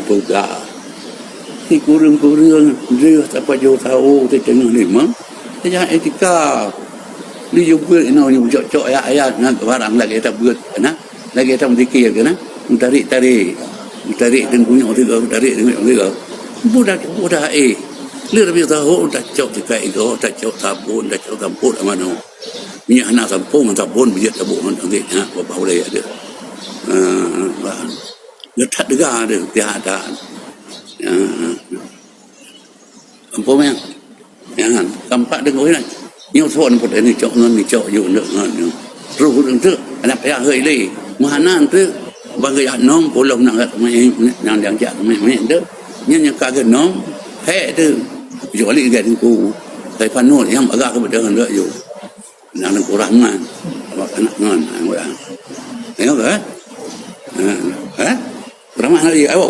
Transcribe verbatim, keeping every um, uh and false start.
Peugah. Sikureueng-kureueng deuh tapajoh sawo teuteungoh limong, tajak etika. Li jubeuet inoe nyoe cok-cok ayat-ayat ngon barang lagèe tabeuet keunan, lagèe tameuzikir keunan, meutarek-tarek. Meutarek dan bunyok tiga, meutarek dan bunyok tiga. Budak, budak, eh. Lé Rabiul Awwal tacok tikai igoe, tacok sabon, tacok sampot manoe. Minyeuk hana sampot ngon sabon, bijéh tabôh ngon anggét, ha, babah ulèe ada. Ha, bah. Geutat dega ada, pihak ada. Ha. Sampot manyang. Nyan, tampak deungoe nyan. Nyoe suon putih ni cok ngon ni cok yue ndeuk ngon nyoe. Roh ureueng teuk, aneuk payah hôi lé. Meuhana teuk, bang geujak nom, pulo na gat meu'en, nyang jak meu'en teuk. Nyan nyang ka geunom, hék teuk. Kecuali gét teungku. Sai panut nyang bagah keu beudeuh ndeuk yue. Nang Teungku Rahman. Awak aneuk ngon, aneuk ureueng. Tengok ke? Ha? Ha? Rahman lagi, ayo.